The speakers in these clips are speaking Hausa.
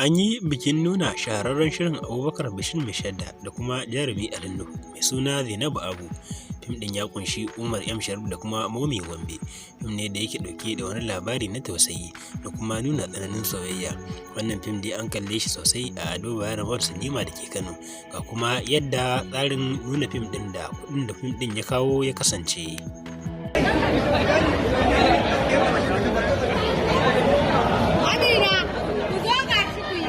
An yi bikin nuna shahararren shirin Abubakar Bashir Maishadda da kuma jarumi Ali Nuhu mai suna Zainabu Abu. Fim ɗin ya ƙunshi Umar M. Sharif da kuma Momi Gombe. Fim ne da yake ɗauke da wani labari na tausayi da kuma nuna tsananin soyayya. Wannan fim dai an kalle shi sosai a Ado Bayero Mall Cinema da ke Kano. Ga kuma yadda tsarin nuna fim ɗin da kuɗin da fim ɗin ya kawo ya kasance. Amina, ku zo ga shi ku yi.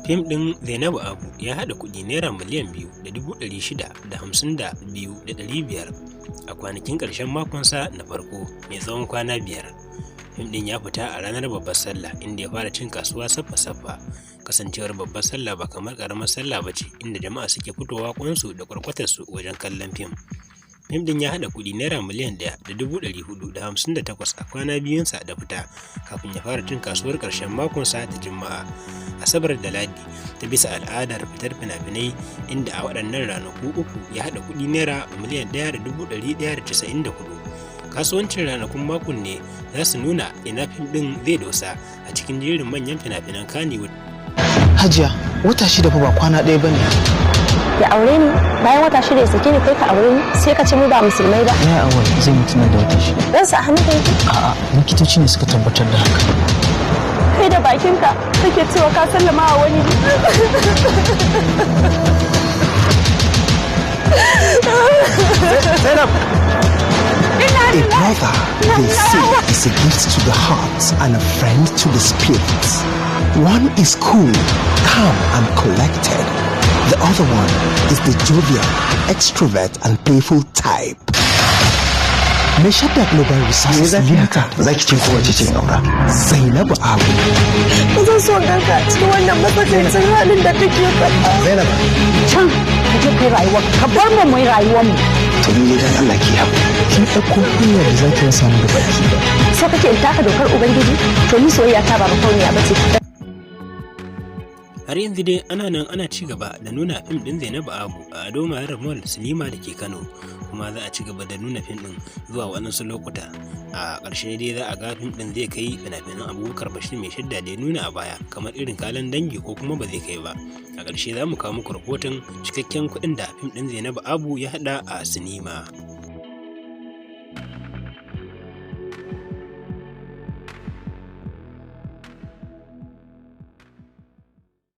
Fim ɗin Zainabu Abu ya haɗa kuɗi Naira 2,652,500 a kwanakin ƙarshen makonsa na farko mai tsawon kwana 5. Fim ɗin ya fita a ranar Babbar Sallah, inda ya fara cin kasuwa saffa-saffa. Kasancewar Babbar Sallah ba kamar ƙaramar Sallah ba ce, inda jama'a suke fitowa ƙwansu da ƙwarƙwatarsu wajen kallon fim. Fim ɗin ya haɗa kuɗi Naira 1,458,000 a kwana biyunsa da fita kafin ya fara cin kasuwar ƙarshen makonsa ta Juma'a, Asabar da Lahadi ta bisa al'adar fitar fina-finai, inda a waɗannan ranaku uku ya haɗa kuɗi Naira 1,194,000. Kasuwancin ranakun makon ne za su nuna ina fim ɗin zai dosa a cikin jerin manyan fina-finan Kannywood. Hajiya, wata 6 fa ba kwana ɗaya bane. Ya aure ni bayan wata 6 ya sake ni, kai ka aure ni sai ka ce mu ba musulmai ba. Ya awal zai mutu nan da wata 6. Dan sa hannu kai. A'a, likitoci ne suka tabbatar da haka. Kai da bakinka kake cewa ka sallama wa wani. Zainab! A brother, they say, is a gift to the heart and a friend to the spirit. One is cool, calm, and collected. The other one is the jovial, extrovert, and playful type. Maishadda Global Resources Limited. Za ki ce kowace ce aura. Zainabu Abu. Ba zan so ganka cikin wannan matsakaicin halin da kake faɗa. Zainab. Can ka je kai rayuwar ka, bar mu mu yi rayuwar mu. To ni dai dan Allah ki haƙuri. Kin ɗauko kunyar da za ki rasa mu da baki ba. So kake in taka dokar Ubangiji? To ni soyayya ta ba makauniya ba ce. Har yanzu dai ana nan ana ci gaba da nuna fim ɗin Zainabu Abu a Ado Bayero Mall Cinema da ke Kano, kuma za a ci gaba da nuna fim ɗin zuwa waɗansu lokuta. A ƙarshe dai za a ga fim ɗin zai kai fina-finan Abubakar Bashir Maishadda da ya nuna a baya kamar irin Kalan Dangi, ko kuma ba zai kai ba. A ƙarshe za mu kawo muku rahoton cikakken kuɗin da fim ɗin Zainabu Abu ya haɗa a sinima.